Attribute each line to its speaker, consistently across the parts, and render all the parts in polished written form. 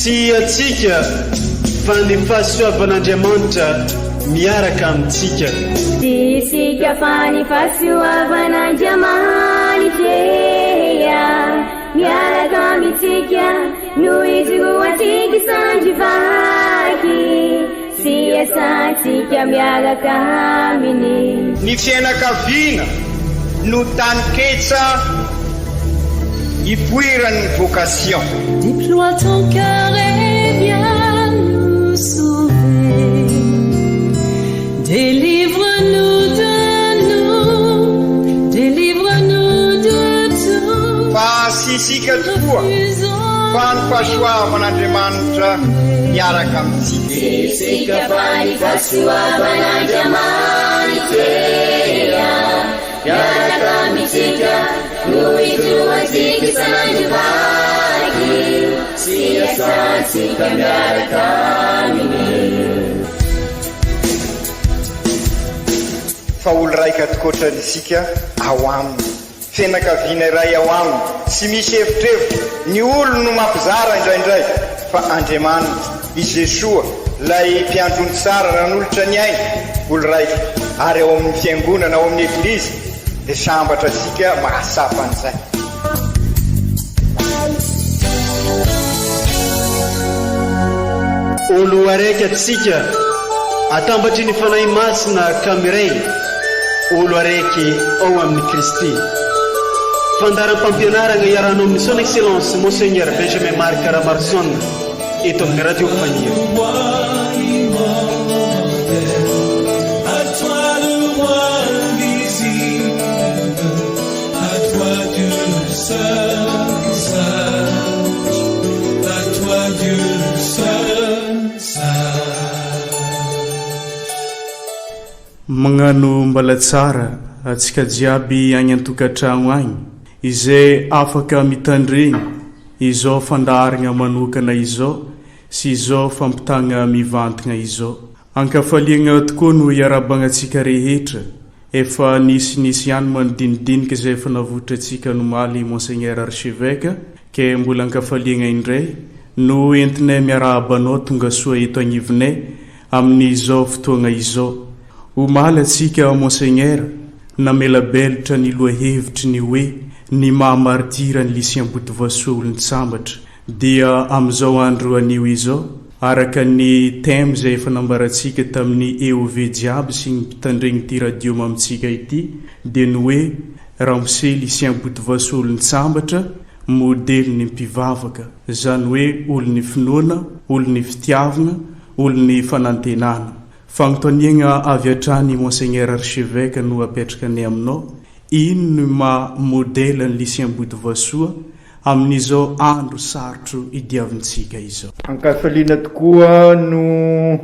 Speaker 1: Tsy antsika fa ny fahasoavan'Andriamanitra miaraka amintsika.
Speaker 2: Tsy isika fa ny fahasoavan'Andriamanitra miaraka amintsika no ijoroantsika sandry vaky sy iasantsika miaraka aminy.
Speaker 3: Ny fiainakaviana no taninketsa ipoiran'ny vocation.
Speaker 4: Déploie ton cœur et viens nous sauver. Délivre-nous de nous, délivre-nous de tout.
Speaker 3: Fa tsy isika tokoa fa ny fahasoavan'Andriamanitra miaraka amintsika.
Speaker 2: Tsy isika fa ny fahasoavan'Andriamanitra miaraka amintsika no ijoroantsika sandry vaky sy iasantsika miaraka aminy.
Speaker 3: Fa olo raika tokoatrany isika ao aminy. Fianakaviana iray ao aminy, tsy misy evitrevitra, ny olony no mampizara indraindray, fa Andriamanitra, i Jesoa, ilay Mpiandry ondry tsara nanolotra ny ainy, olo raika, ary ao amin'ny Fiangonana, ao amin'ny Eglizy, dia sambatra isika mahatsapa an'izay.
Speaker 1: Olo araiky atsika, atambatry ny Fanahy Masina ka miray, olo araiky ao amin'i Kristy. Fandaharam-pampianaragna iarahanao amin'ny Son Excellence Monseigneur Benjamin Marc Ramaroson eto amin'ny Radio Faniry.
Speaker 5: Magnano mbala tsara atsika jiaby agny antokatragno agny izay afaka mitandregny izao fandaharagna manokana izao sy izao fampitagna mivantagna izao. Ankafaliagna tokoa no iarahabagna atsika rehetra Efa nisinisy ihany moa ny dinidinika izay efa navoitra antsika nomaly Monseigneur Archevêque ke mbola ankafaliagna indray no entinay miarahaba anao tongasoa eto agnivonay amin'izao fotoagna izao. Omaly antsika Monseigneur namelabelitra ny lohahevitry ny hoe ny maha martyr an'i Lucien Botovasoa olon-tsambatra. Dia amin'izao andro anio izao, araka ny thème izay efa nambarantsika tamin'ny EOV jiaby sy ny mpitandregny ity radio mamintsika ity dia ny hoe Ramose Lucien Botovasoa olon-tsambatra, modelin'ny mpivavaka, izany hoe olon'ny finoana, olon'ny fitiavgna, olon'ny fanantenana. Fagnontaniagna avy hatrany Monseigneur Archevêque no apetrakanay aminao, ino ny maha modèle an'i Lucien Botovasoa amin'izao andro sarotro idiavintsika izao.
Speaker 6: Ankafaliana tokoa no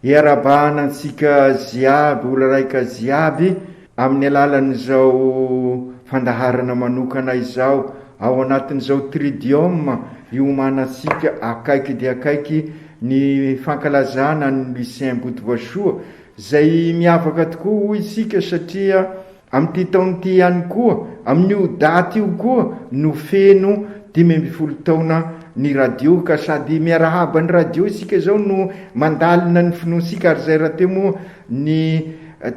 Speaker 6: iarabahana antsika jiaby, olo raika jiaby amin'ny alalan'izao fandaharana manokana izao, ao anatin'izao Tridium iomanantsika akaiky dia akaiky ny fankalazana an'i Lucien Botovasoa, izay miavaka tokoa hoy isika satria Amin'ity taona ity ihany koa, amin'io daty io koa no feno 15 taona ny radio ka sady miarahaba ny radio isika izao no mandalina ny finoantsika ary izay rahateo moa ny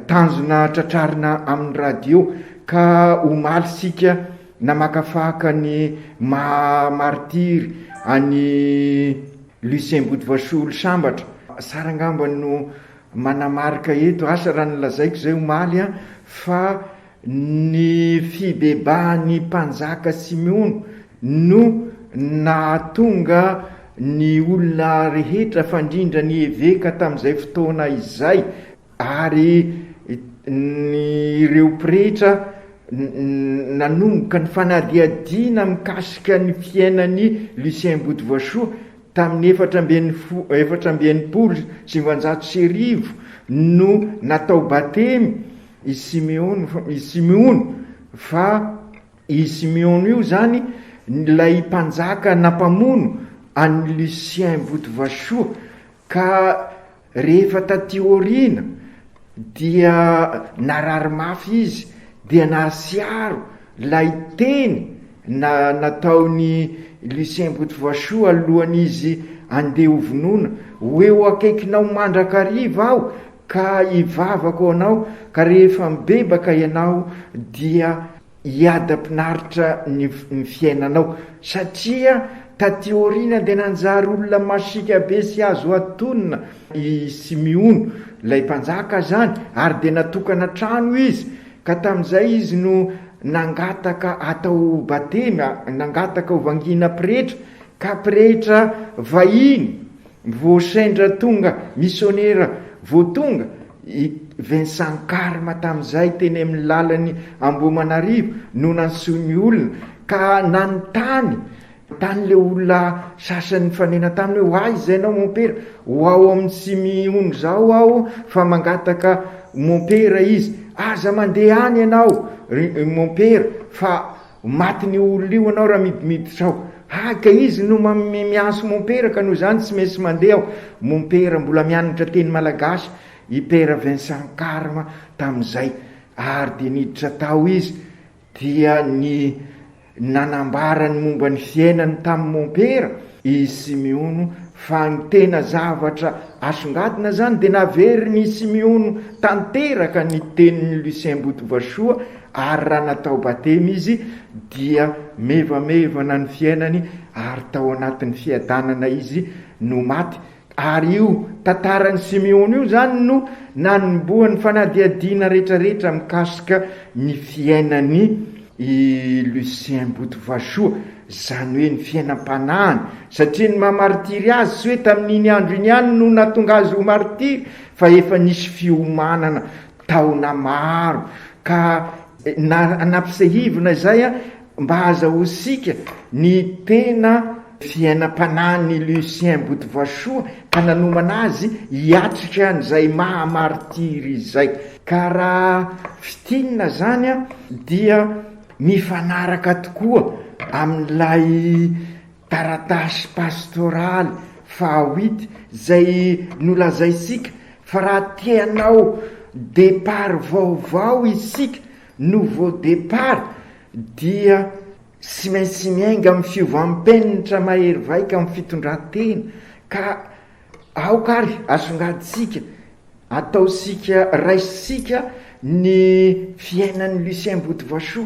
Speaker 6: tanjona tratrarina amin'ny radio ka omaly isika namakafaka ny maha martiry an'i Lucien Botovasoa Olosambatra. Sara angamba no Manamarika eto, asa raha nolazaiko izay omaly an, fa ny fibebahan'ny mpanjaka Simeona no nahatonga ny olona rehetra fa indrindra ny eveka tamin'izay fotoana izay ary ny ireo pretra nanomboka ny fanadihadiana mikasika ny fiainan'i Lucien Botovasoa Tamin'ny 1964 no natao batemy i Simeona, i Simeona, fa i Simeona io izany ilay mpanjaka nampamono an'i Lucien Botovasoa, ka rehefa taty aoriana dia narary mafy izy dia nahasiaro ilay teny na nataon'i Lucien Botovasoa alohan'izy andeha hovonoina, ho eo akaikinao mandrakariva aho ka hivavaka ho anao, ka rehefa mibebaka ianao dia hiadam-pinaritra ny ny fiainanao, satria taty aoriana dia nanjary olona masiaka be sy azo hatonina i Simeona, ilay mpanjaka izany, ary dia natokana trano izy, ka tamin'izay izy no nangataka hatao batemy, nangataka ho vangiana pretra, ka pretra vahiny vao sendra tonga, misionera vao tonga, i Vincent Carme tamin'izay teny amin'ny lalan'i Ambohimanarivo no nantsoin'ny olona ka nanontany tany ilay olona sasany nifanena taminy hoe ho aiza ianao mompera? Ho ao amin'ny Simiony izao aho fa mangataka mompera izy. Aza mandeha any ianao ry mompera fa Matin'io olona io anao raha midimiditra ao. Hay ka izy no miantso mompera ka noho izany tsy maintsy mandeha aho. Mompera mbola mianatra teny malagasy i Père Vincent Carme tamin'izay. Ary dia niditra tao izy dia ny nanambara ny momba ny fiainany tamin'i mompera i Simeono fa ny tena zavatra asongadina izany dia naverin'i Simeono tanteraka ny tenin'i Lucien Botovasoa Ary raha natao batemy izy dia mevamevana ny fiainany ary tao anatin'ny fiadanana izy no maty. Ary io tantaran'i Simeona io izany no nanombohan'ny fanadihadiana rehetrarehetra mikasika ny fiainan'i i Lucien Botovasoa, izany hoe ny fiainam-panahiny, satria ny maha martiry azy tsy hoe tamin'iny andro iny ihany no nahatonga azy ho martiry fa efa nisy fiomanana taona maro ka nampisehivina izay mba hahazahoantsika ny tena fiainam-panahin'i Lucien Botovasoa ka nanomana azy hiatrika an'izay maha martiry izay. Ka raha fintinina izany dia mifanaraka tokoa amin'ilay taratasy pastoraly fahahuit izay nolazaintsika fa raha te hanao départ vaovao isika, nouveau départ, dia tsy maintsy miainga amin'ny fiovam-penitra mahery vaika amin'ny fitondran-tena ka aoka ary asongadintsika, ataontsika, raisintsika ny fiainan'i Lucien Botovasoa.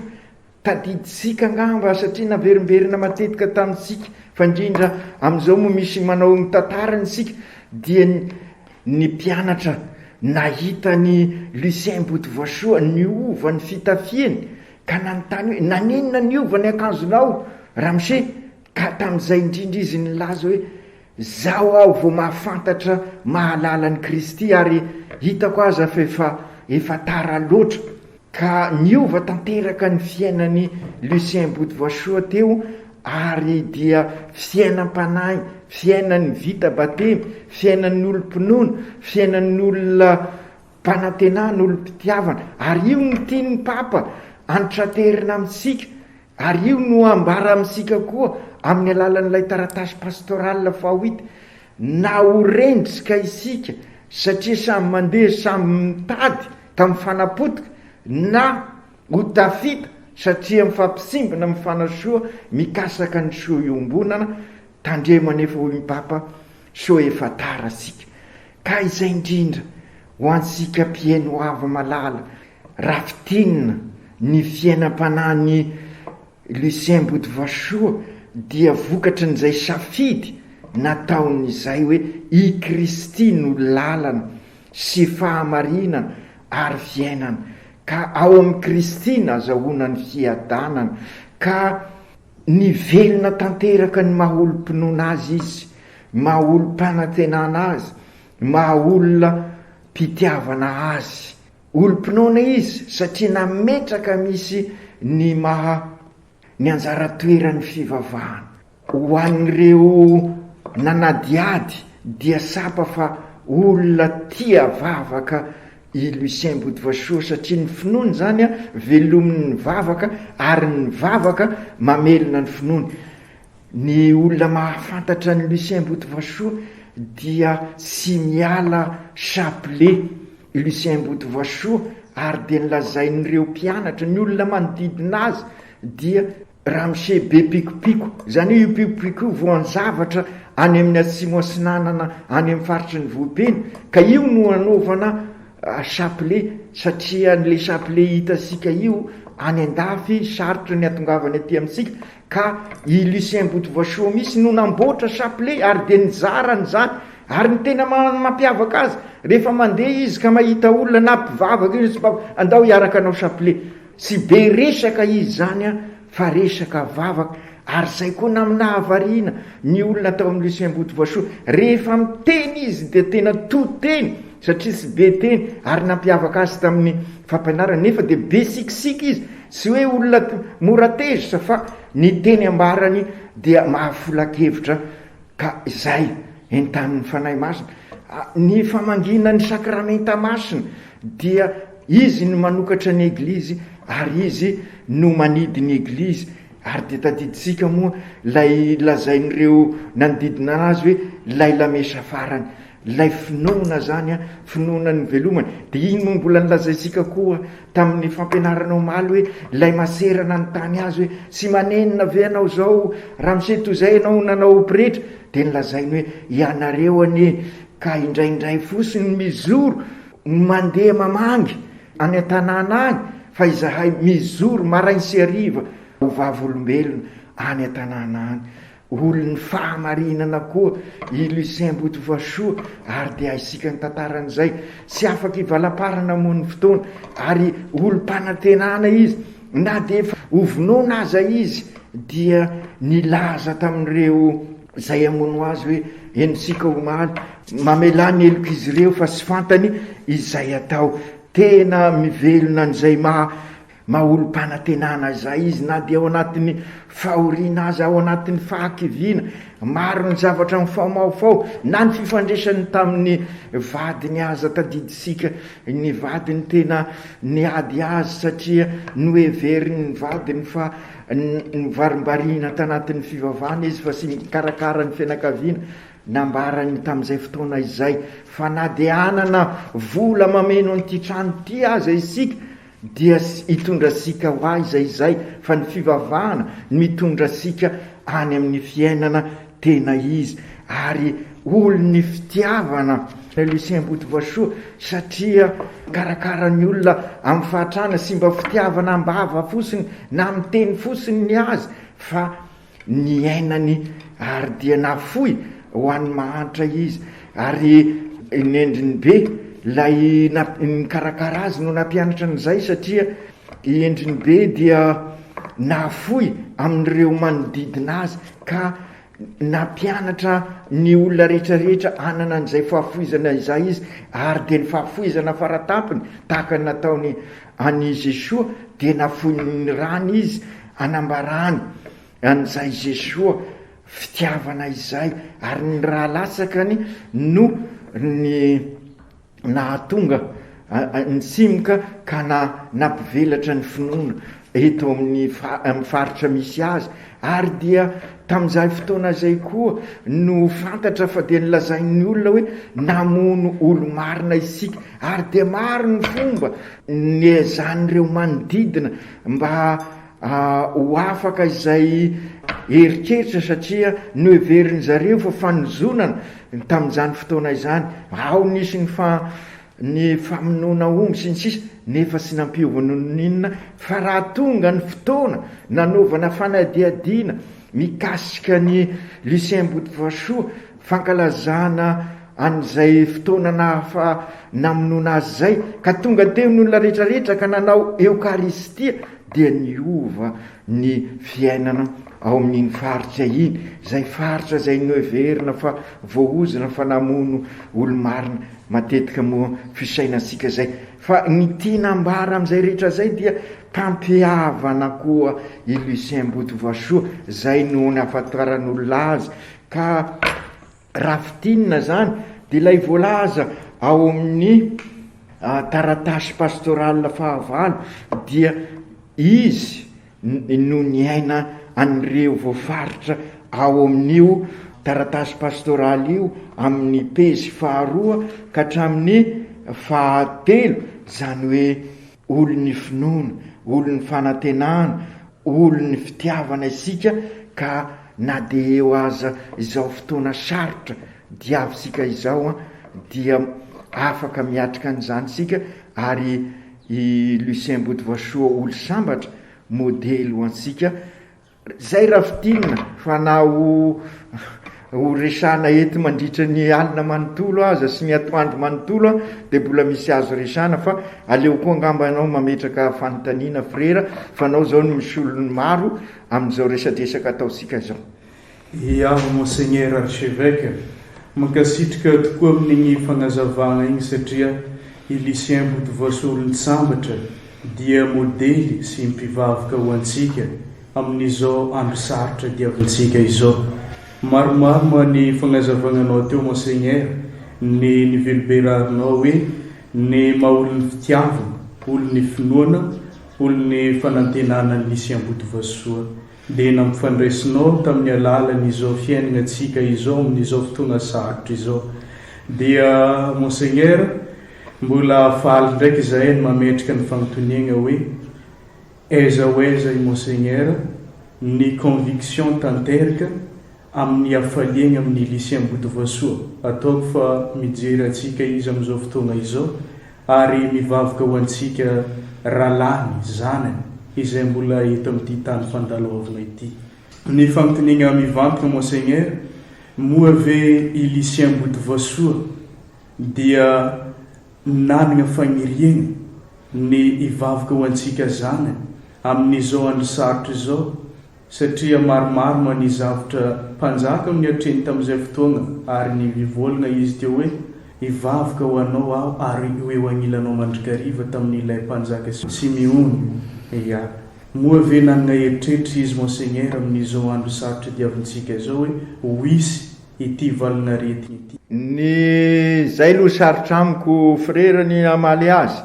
Speaker 6: Tadidintsika angamba satria naverimberina matetika tamintsika fa indrindra amin'izao moa misy manao ny tantarany isika dia ny mpianatra nahita an'i Lucien Botovasoa niova ny fitafiany ka nanontany hoe naninona niova ny akanjonao ramose ka tamin'izay indrindra izy nilaza hoe zaho aho vao mahafantatra mahalala an'i Kristy ary hitako aza fa efa efa tara loatra Ka niova tanteraka ny fiainan'i Lucien Botovasoa teo ary dia fiainam-panahy, fiainan'ny vita batemy, fiainan'ny olom-pinoana, fiainan'ny olona mpanantenana, olom-pitiavana. Ary io no tian'ny Papa antraterina amintsika, ary io no ambara amintsika koa amin'ny alalan'ilay taratasy pastorale faha-huit. Na ho rendrika isika satria samy mandeha samy mitady ka mifanapotika na ho tafita satria mifampisimbina mifanasoa mikasaka ny soa iombonana, tandremo anefa hoy ny Papa sao efa tara isika. Ka izay indrindra ho antsika mpihaino hava malala raha fintinina ny fiainam-panahin'i Lucien Botovasoa dia vokatry ny izay safidy nataony izay hoe i Kristy no lalana sy fahamarinana ary fiainana ka ao amin'i Kristy nazahoana ny fiadanana ka nivelona tanteraka ny maha olom-pinoana azy izy, maha olom-panantenana azy, maha olona mpitiavana azy. Olom-pinoana izy satria nametraka misy ny maha ny anjara toeran'ny fivavahana. Ho an'ireo nanadihady dia tsapa fa olona tia vavaka i Lucien Botovasoa satria ny finoany izany velomin'ny vavaka ary ny vavaka mamelona ny finoany. Ny olona mahafantatra an'i Lucien Botovasoa dia tsy miala chapelet. Lucien Botovasoa ary dia nolazain'ireo mpianatra, ny olona manodidina azy dia. Ramose be pikopiko, izany hoe io pikopiko io voan-javatra any amin'ny atsimo atsinanana any amin'ny faritry ny Vohipeno, ka io no anaovana chapelet satria an'ilay chapelet hitantsika io any an-dafy sarotra ny hatongavany aty amintsika ka i Lucien Botovasoa mihitsy no namboatra chapelet ary dia nizarany izany ary ny tena mampiavaka azy rehefa mandeha izy ka mahita olona na mpivavaka io na tsy mpivavaka andao hiaraka hanao chapelet. Tsy be resaka izy izany an, fa resaka vavaka, ary izay koa na nahavariana ny olona tao amin'ny Lucien Botovasoa, rehefa miteny izy dia tena to teny satria tsy be teny ary nampiavaka azy tamin'ny fampianarany nefa dia be sikitsiky izy, tsy hoe olona mora tezitra fa ny teny ambarany dia mahafola-kevitra Ka izay entanin'ny Fanahy Masina. Ny famangiana ny Sakramenta Masina dia Izy no manokatra ny Eglizy ary Izy no manidy ny Eglizy. Ary dia tadidintsika moa ilay lazain'ireo nanodidina Azy hoe ilay lamesa farany. Ilay finoana izany an, finoana nivelomany. Dia iny moa mbola nolazaintsika koa tamin'ny fampianarana omaly hoe ilay masera nanontany azy hoe tsy manenina ve ianao izao ramose toy izay ianao nanao pretra? Dia nolazainy hoe ianareo anie ka indraindray fotsiny mijoro mandeha mamangy any an-tanàna any fa izahay mijoro marain sy hariva ho vavolombelona any an-tanàna any. Olon'ny fahamarinana koa i Lucien Botovasoa ary dia haisika ny tantaran'izay tsy afaka hivalamparana moa ny fotoana ary olom-panantenana izy na dia efa ho vonoina aza izy dia nilaza tamin'ireo izay hamono azy hoe henontsika omaly mamelà ny helok'izy ireo fa tsy fantany izay atao tena mivelona an'izay maha Maha olom-panantenana izay izy na dia ao anatin'ny fahoriana aza, ao anatin'ny fahakiviana. Maro ny zavatra mifaomaofao, na ny fifandraisany tamin'ny vadiny aza. Tadidintsika ny vadiny tena niady azy satria noheverin'ny vadiny fa nivarimbariana tanatin'ny fivavahana izy fa tsy nikarakara ny fianakaviana. Nambarany tamin'izay fotoana izay fa na dia hanana vola mameno an'ity trano ity aza isika dia hitondra antsika ho aiza izay fa ny fivavahana no mitondra antsika any amin'ny fiainana tena izy ary olon'ny fitiavana Lucien Botovasoa satria mikarakara ny olona amin'ny fahatrana sy mba fitiavana am-bava fotsiny na amin'ny teny fotsiny ny azy fa niainany ary dia nafoy ho an'ny mahantra izy ary ny endriny be ilay nikarakara azy no nampianatra an'izay satria i endriny be dia nafoy amin'ireo manodidina azy ka nampianatra ny olona rehetrarehetra hanana an'izay fahafoizana izay izy ary dia ny fahafoizana faratampony tahaka ny nataony an'i Jesoa dia nafoiny ny rany izy anambarany an'izay Jesoa fitiavana izay ary ny ra latsakany no ny nahatonga ny tsimoka ka na nampivelatra ny finoana eto amin'ny amin'ny faritra misy azy ary dia tamin'izay fotoana izay koa no fantatra fa dia nolazain'ny olona hoe namono olo-marina isika Ary dia maro ny fomba niezahan'ireo manodidina mba ho afaka izay eritreritra satria noheverin'ny zareo fa fanozonana tamin'izany fotoana izany. Ao nisy ny fa ny famonoana omby sy ny sisa nefa tsy nampiova n'inon'inona fa raha tonga ny fotoana nanaovana fanadihadiana mikasika an'i Lucien Botovasoa Fankalazana an'izay fotoana nahafa namonoana azy izay, ka tonga teo ny olona rehetrarehetra ka nanao Eokaristia, dia niova ny fiainana ao amin'iny faritra iny, izay faritra izay noheverina fa voaozona fa namono olo-marina, matetika moa fisainantsika izay, fa ny tiana ambara amin'izay rehetra izay dia mpampihavana koa i Lucien Botovasoa, izay no nahafantaran'olona azy Ka raha fintinina izany dia ilay voalaza ao amin'ny taratasy pastorale fahavalo dia izy no niaina an'ireo voafaritra ao amin'io taratasy pastoraly io amin'ny pejy faharoa ka hatramin'ny fahatelo, izany hoe olon'ny finoana, olon'ny fanantenana. olon'ny fitiavana isika ka na dia eo aza izao fotoana sarotra diavintsika izao dia afaka miatrika an'izany isika ary i Lucien Botovasoa olo sambatra modely ho antsika. Zay raha fintinina fa na ho ho resahana eto mandritra ny alina manontolo aza sy ny atoandro manontolo dia mbola misy azo resahana fa aleo koa angamba ianao mametraka fanontaniana frera fa anao zao no misolo ny maro amin'izao resadresaka ataontsika izao.
Speaker 5: Iaho Monseigneur Archevêque, mankasitrka tokoa amin'igny fagnazavagna igny satria i Lucien Botovasoa olon-tsambatra dia modely sy mpivavka ho antsika amin'izao andro sarotra diavintsika izao. Maromaro ma ny fagnazavagnanao teo Monseigneur ny niveloberarinao hoe ny maha olon'ny fitiavana, olon'ny finoana, olon'ny fanantenana an'i Lucien Botovasoa. Dia nampifandraisinao tamin'ny alalan'izao fiainagnatsika izao amin'izao fotoagna sarotra izao. Dia Monseigneur, mbola faly ndraiky izahay ny mametraka ny fanontoniagna hoe, aiza ho aiza i Monseigneur ny conviction tanteraka amin'ny hafaliagna amin'ny Lycée Ambodivoasoa? Ataoko fa mijery antsika izy amin'izao fotoagna izao ary mivavaka ho antsika rahalahiny, zanany, izay mbola eto amin'ity tany fandalaovana ity. Ny fanontaniana mivantana Monseigneur, moa ve i Lucien Botovasoa dia nanana faniriana ny hivavaka ho antsika zanany amin'izao andro sarotra izao Satria maromaro ma ny zavtra mpanjaka no niatreny tamin'izay fotoagna ary ny mivolagna izy teo hoe, Hivavka ho anao aho ary ho eo agnilanao mandrikariva tamin'ilay mpanjaka Simeona. Ia. Moa ve nanagna eritreritra izy Monseigneur amin'izao andro sarotra diavintsika izao hoe ho hisy ity valinaretigny ity?
Speaker 6: Ny zay aloha sarotra amiko frera ny hamaly azy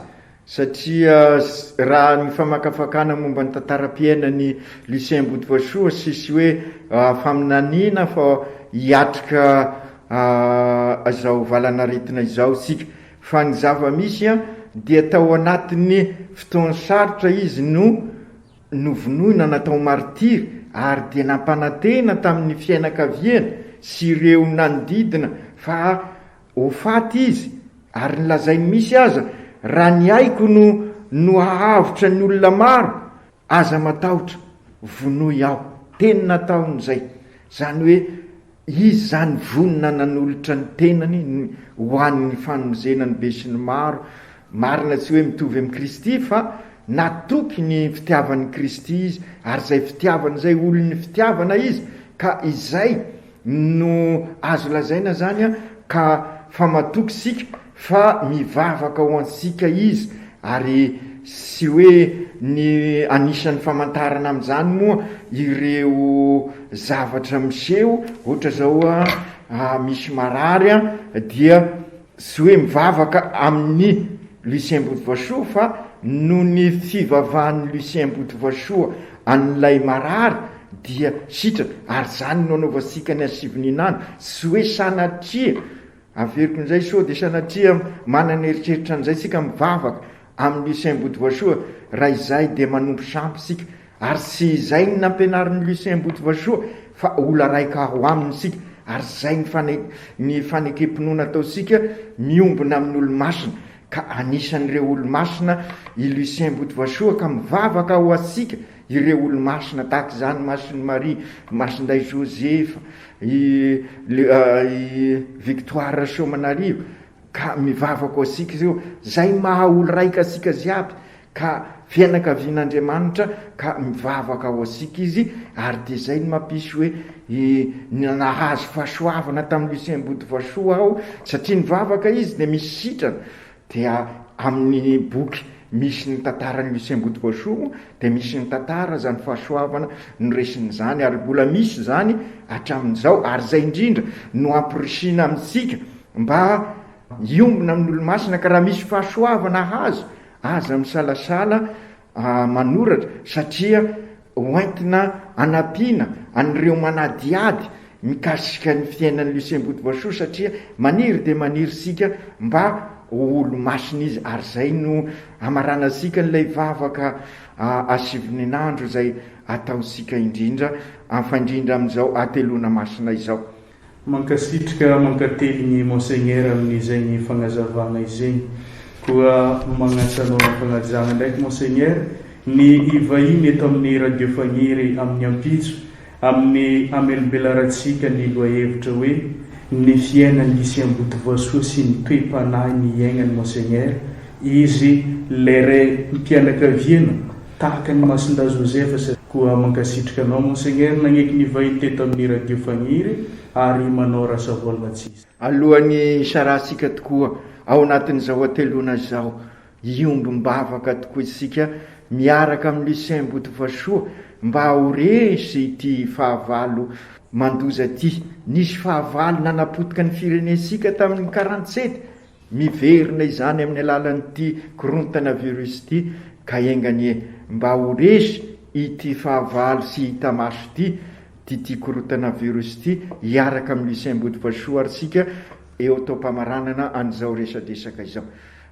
Speaker 6: Satria raha ny famakafakana momba ny tantaram-piainan'i Lucien Botovasoa tsisy hoe faminaniana fa hiatrika izao valan'aretina izao isika. Fa ny zava-misy dia tao anatin'ny fotoan-sarotra izy no novonoina natao martiry ary dia nampanantena tamin'ny fiainakaviany sy ireo nanodidina fa Ho faty izy, ary ny lazainy misy aza, raha ny aiko no no hahavotra ny olona maro, aza matahotra, vonoy aho. Teny nataony izay. Izany hoe izy izany vonona nanolotra ny tenany ho an'ny fanomezena ny besinimaro. Marina tsy hoe mitovy amin'i Kristy fa natoky ny fitiavan'i Kristy izy, ary izay fitiavana izay olon'ny fitiavana izy, ka izay no azo lazaina zany an ka fa matoky isika fa mivavaka ho antsika izy ary sy hoe ny anisan'ny famantarana amin'izany moa ireo zavatra miseho ohatra zao an misy marary an dia tsy hoe mivavaka amin'i Lucien Botovasoa fa noho ny fivavahan'i Lucien Botovasoa an'ilay marary dia sitrana, ary izany no anaovantsika ny hasivin'inandro, tsy hoe sanatria, averiko indray sao dia sanatria manana eritreritra an'izay isika mivavaka amin'i Lucien Botovasoa, raha izay dia manompo sampy isika, Ary tsy izay ny nampianarin'i Lucien Botovasoa fa ola raika ao aminy isika, ary izay ny fane ny fanekem-pinoana ataontsika miombona amin'ny olomasina, ka anisan'ireo olomasina i Lucien Botovasoa ka mivavaka ho antsika ireo olomasina tahaka izany Masin'i Maria, Masindahy Joseph, i i Victoire Rasoamanarivo, ka mivavaka ho antsika ireo, izay maha olo raika antsika jiaby Ka fianakavian'Andriamanitra ka mivavaka ho antsika izy ary dia izay no mampisy hoe nahazo fahasoavana tamin'i Lucien Botovasoa aho satria nivavaka izy dia misy sitrana dia amin'ny boky misy ny tantaran'i Lucien Botovasoa moa dia misy ny tantara izany fahasoavana noresiny izany ary mbola misy izany hatramin'izao ary izay indrindra no amporisihina amintsika mba hiombona amin'ny olomasina ka raha misy fahasoavana hazo Aza misalasala manoratra satria hoentina hanampiana an'ireo manadihady mikasika ny fiainan'i Lucien Botovasoa satria maniry dia maniry isika mba ho olo-masina izy ary izay no hamaranantsika an'ilay vavaka hasivin'andro izay ataontsika indrindra fa indrindra amin'izao hateloana masina izao.
Speaker 5: Mankasitrka mankateligny Monseigneur amin'izegny fagnazavagna izegny. Koa magnasa anao am-pagnajagna ndraiky Monseigneur ny hivahiny eto amin'ny Radio Fagniry amin'ny ampitso amin'ny hamelobelarantsika ny lohahevitra hoe Ny fiainan'i Lucien Botovoasoa sy ny toe-panahy niaignan'i Monseigneur, izy ilay raim-pianakaviana tahaka an'i Masindahy Joseph sy Koa mankasitraka anao Monseigneur nagneky ny vahiny teto amin'ny Radio Fagniry ary manao rasavoalina tsisy.
Speaker 6: Alohan'ny hisarahantsika tokoa ao anatin'izao hateloana izao, hiombom-bavaka tokoa isika miaraka amin'i Lucien Botovasoa mba ho resy ity fahavalo mandoza ity. Nisy fahavalo nanapotika ny firenentsika tamin'ny 47, Miverina izany amin'ny alalan'ity korontana virus ity ka enga anie mba ho resy ity fahavalo tsy hita maso ity, ity korontana virus ity, hiaraka amin'i Lucien Botovasoa ary isika eo taom-pamaranana an'izao resadresaka izao.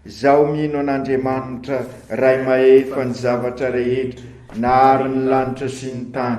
Speaker 6: Zaho mino an'Andriamanitra Ray mahefa ny zavatra rehetra, nahary ny lanitra sy ny tany.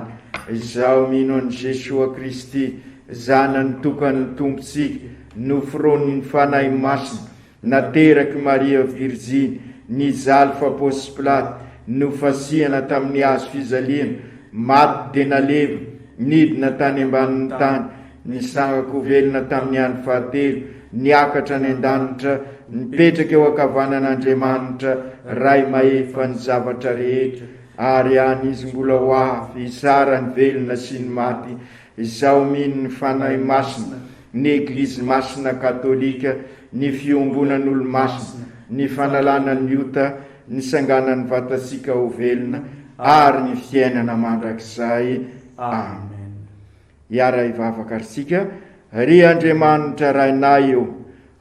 Speaker 6: Izaho mino an'i Jesoa Kristy, Zanany tokan'ny Tompontsika, Noforonin'ny Fanahy Masina, naterak'i Maria Virjiny, nijaly fa Pôsy Pilaty, nofasihana tamin'ny hazo fijaliana, maty dia nalevina, nidina tany ambanin'ny tany, nisanga-ko velona tamin'ny andro fahatelo, niakatra any an-danitra, nipetraka eo ankavanan'Andriamanitra, Ray mahefa ny zavatra rehetra, ary any Izy mbola ho avy hitsara ny velona sy ny maty. Izaho mino ny Fanahy Masina, ny Eglizy Masina Katolika, ny fiombonan'olomasina, ny fanalana ny ota, ny sanganan'ny vatantsika ho velona, ary ny fiainana mandrakizay. Amen. Hiara-hivavaka ary isika, Ry Andriamanitra Rainay ô,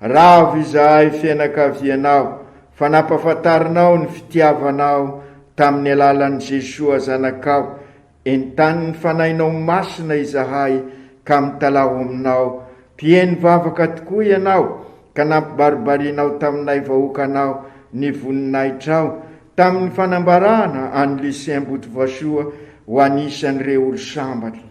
Speaker 6: ravo izahay fianakavianao, fa nampafantarinao ny fitiavanao tamin'ny alalan'i Jesoa Zanakao, Entanin'ny Fanahinao Masina izahay ka mitalaho Aminao. Mpihaino vavaka tokoa Ianao ka nampibaribarianao taminay vahoakanao ny voninahitrao tamin'ny fanambarana an'i Lucien Botovasoa ho anisan'ireo olo-sambatra.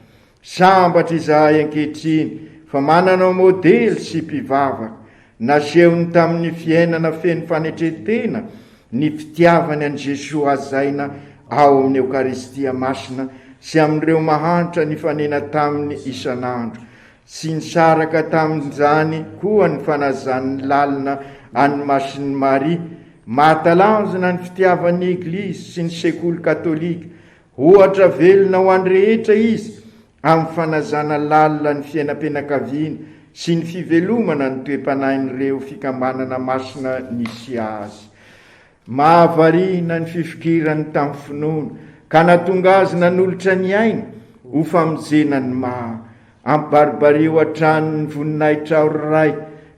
Speaker 6: Sambatra izahay ankehitriny fa manana modely sy mpivavaka. Nasehony tamin'ny fiainana feno fanetren-tena ny fitiavany an'i Jesoa hazaina ao amin'ny Eokaristia Masina sy amin'ireo mahantra nifanena taminy isan'andro. Tsy nisaraka tamin'izany koa ny fanazany lalina an'i Masin'i Maria. Mahatalanjona ny fitiavan'ny Eglizy sy ny sekoly katolika. Ohatra velona ho an'ny rehetra izy amin'ny fanazana lalina ny fiainam-pianakaviana sy ny fivelomana ny toe-panahin'ireo fikambanana masina nisy azy. Mahavariana ny fifikirany tamin'ny finoana ka nahatonga azy nanolotra ny ainy ho famonjena ny maro. Ampibaribariho hatrany ny voninahitrao ry Ray,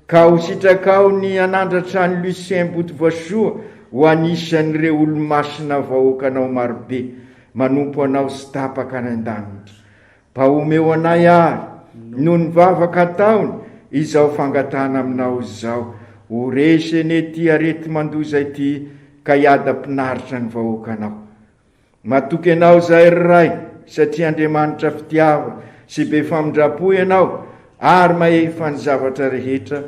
Speaker 6: ka ho sitrakao ny hanandratra an'i Lucien Botovasoa ho anisan'ireo olomasina vahoakanao marobe manompo anao sy tapaka any an-danitra. Mba omeo anay àry, noho ny vavaka ataony, izao fangatahana aminao izao, Ho resy anie ity areti-mandoza ity ka hiadam-pinaritra ny vahoakanao. Matoky Anao izahay ry Ray, satria Andriamanitra fitiavana sy be famindram-po Ianao ary mahefa ny zavatra rehetra,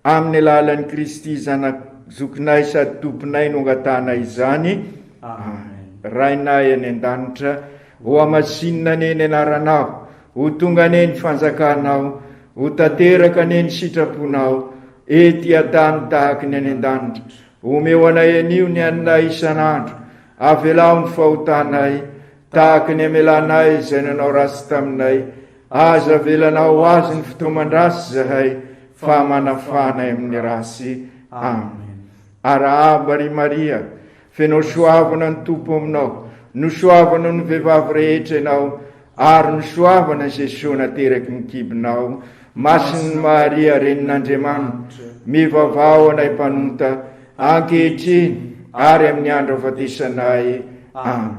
Speaker 6: amin'ny alalan'i Kristy Zanak Zokinay sady Tomponay no angatahanay izany. Amen. Rainay any an-danitra, ho hamasinina anie ny anaranao, ho tonga anie ny fanjakanao, ho tanteraka anie ny sitraponao, ety an-tany tahaky ny any an-danitra. Omeo anay anio ny haninay isan'andro, Avelao ny fahotanay, tahaka ny amelanay izay nanao ratsy taminay. Aza avelanao ho azy ny fitaoman-dratsy izahay, fa manafaha anay amin'ny ratsy. Amen. Arahaba ry Maria, feno soavana ny Tompo aminao. Nosoavana ny vehivavy rehetra ianao, ary nosoavana Jesoa nateraky ny kibonao. Masin'i Maria, Renin'Andriamanitra, mivavaha ho anay mpanota, ankehitriny ary amin'ny andro ahafatesanay. Amen.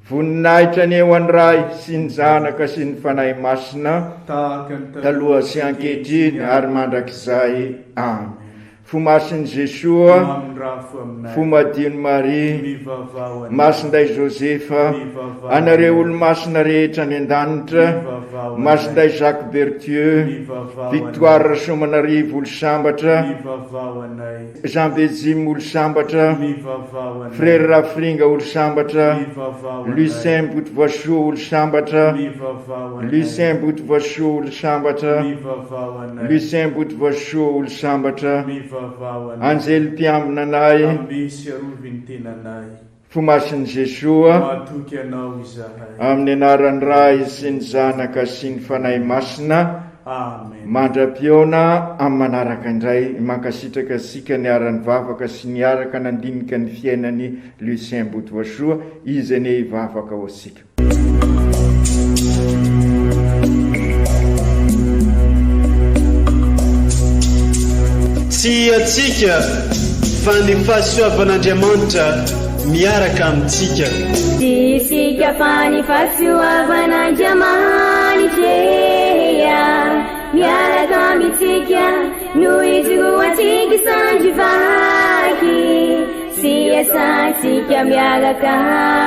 Speaker 6: Voninahitra anie ho an'ny Ray sy ny Zanaka sy ny Fanahy Masina, taloha sy ankehitriny ary mandrakizay. Amen. Fo Masin'i Jesoa,
Speaker 5: Mamindrafo aminay.
Speaker 6: Fo Madion'i Maria,
Speaker 5: Mivavaha ho anay.
Speaker 6: Masindahy Josefa,
Speaker 5: Mivavaha ho anay.
Speaker 6: anareo olomasina rehetra any an-danitra,
Speaker 5: Mivavaha ho anay.
Speaker 6: Masindahy Jacques Berthieu,
Speaker 5: Mivavaha ho anay.
Speaker 6: Victoire Rasoamanarivo Olosambatra,
Speaker 5: Mivavaha ho anay.
Speaker 6: Jean Bejim Olosambatra,
Speaker 5: Mivavaha ho anay.
Speaker 6: Frère Rafringa Olosambatra,
Speaker 5: Mivavaha ho anay.
Speaker 6: Lucien Botovoasoa Olosambatra,
Speaker 5: Mivavaha ho anay.
Speaker 6: Lucien Botovoasoa Olosambatra,
Speaker 5: Mivavaha ho anay.
Speaker 6: Lucien Botovoasoa Olosambatra,
Speaker 5: Mivavaha ho anay.
Speaker 6: Anjely mpiambina anay,
Speaker 5: Ambe sy arovy ny tenanay.
Speaker 6: Fo Masin'i Jesoa,
Speaker 5: Matoky Anao izahay.
Speaker 6: Amin'ny anaran'ny Ray sy ny Zanaka sy ny Fanahy Masina,
Speaker 5: Amen.
Speaker 6: Mandra-pihaona amin'ny manaraka indray, mankasitraka antsika niara-nivavaka sy niaraka nandinika ny fiainan'i Lucien Botovasoa, izy anie hivavaka ho antsika.
Speaker 1: Tsy antsika fa ny fahasoavan'Andriamanitra miaraka amintsika.
Speaker 2: Tsy isika fa ny fahasoavan'Andriamanitra miaraka amintsika no ijoroantsika sandry vaky sy iasantsika miaraka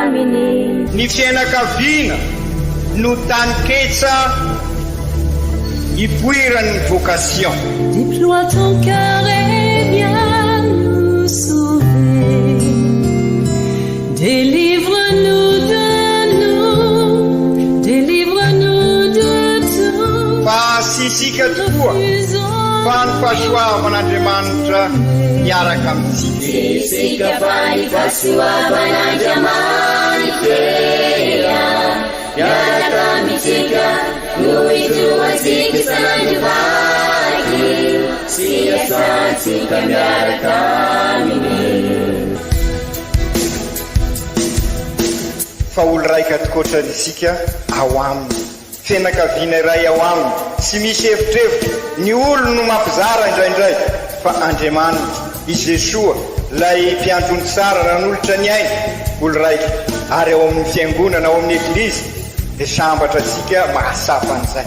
Speaker 2: aminy.
Speaker 3: Ny fiainakaviana no taninketsa ipoiran'ny vocation.
Speaker 4: Déploie ton cœur et viens nous sauver. Délivre-nous de nous, délivre-nous de tout.
Speaker 3: Fa tsy isika tokoa fa ny fahasoavan'Andriamanitra miaraka amintsika.
Speaker 2: Tsy isika fa ny fahasoavan'Andriamanitra miaraka amintsika no ijoroantsika sandry vaky sy iasantsika miaraka aminy.
Speaker 3: Fa olo raika tokoatra isika ao aminy. Fianakaviana iray ao aminy, tsy misy evitrevitra, ny olo no mampizara indraindray, fa Andriamanitra, i Jesoa, ilay mpiandry ondry tsara nanolotra ny ainy, olo raika, ary ao amin'ny fiangonana, ao amin'ny Eglizy, dia sambatra antsika mahatsapa an'izay.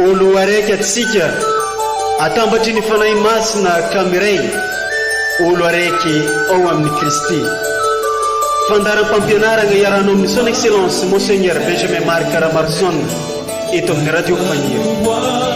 Speaker 1: Olo araiky atsika atambatry ny Fanahy Masina ka miray olo araiky ao amin'i Kristy. Fandaharam-pampianaragna iarahanao amin'ny Son Excellence Monseigneur Benjamin Marc Ramaroson eto amin'ny Radio Fagniry.